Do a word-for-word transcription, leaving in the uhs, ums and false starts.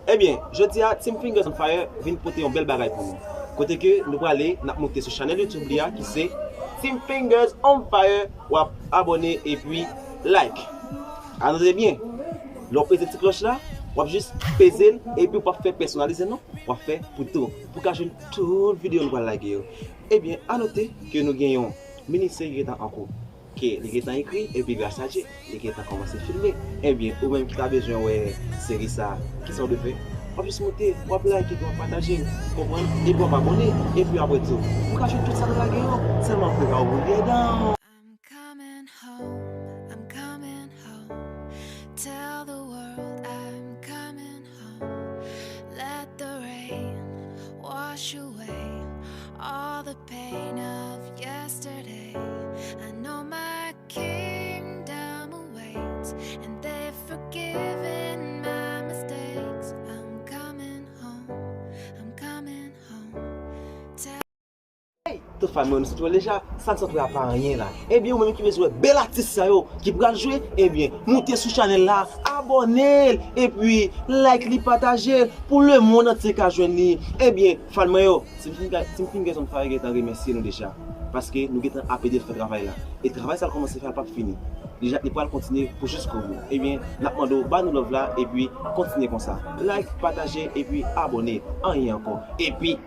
Ebyen, jodi a, Team Fingers on Fire vin pote yon bèl bagay pou nou. Kote ke nou prale, n ap moute sou chanèl YouTube li a, ki se Team Fingers on Fire. W ap abòne epi like. A note byen, lè w peze ti klòch la, w ap jis peze l epi w p ap fè pèsonalize non, w ap fè pou tou. Pou w ka jwenn tout videyo nou pral lage yo. Ebyen, a note ke nou gen yon mini seri ki gentan an kou. Ke li gentan ekri, epi gras a Dye, li gentan kòmanse filme. Ebyen, ou menm ki ta bezwen wè seri sa, kisa w dwe fè? W ap jis moute, w ap like, epi w ap pataje, konprann? Epi w ap abòne, epi apre tou, ou ka jwenn tout sa nou lage yo, sèlman prepare w pou l byen dan. I'm coming home, I'm coming home. Tell the world I'm coming home. Let the rain wash away all the pain of yesterday. I know my kingdom awaits, and they've forgiven my mistakes. I'm coming home, I'm coming home. Tell Tout fan mwen, nou sot wè deja, sa n sot wè a pa anyen la. Ebyen, ou menm ki bezwen wè bèl atis sa yo ki pral jwe, ebyen, moute sou chanèl la, abòne l, epi like li, pataje l pou lemonn antye ka jwenn li. Ebyen, fan mwen yo, Team Fingers, Team Fingers on Fire gentan remèsye nou deja, paske nou gentan ap ede l fè travay la. E travay sa l kòmanse fè a l p ap fini. Li ja, li pral kontinye pou jiskobou. Ebyen, n ap mande w ba nou love la, epi kontinye konsa. Like, pataje, epi abòne. Anyen ankò. Epi,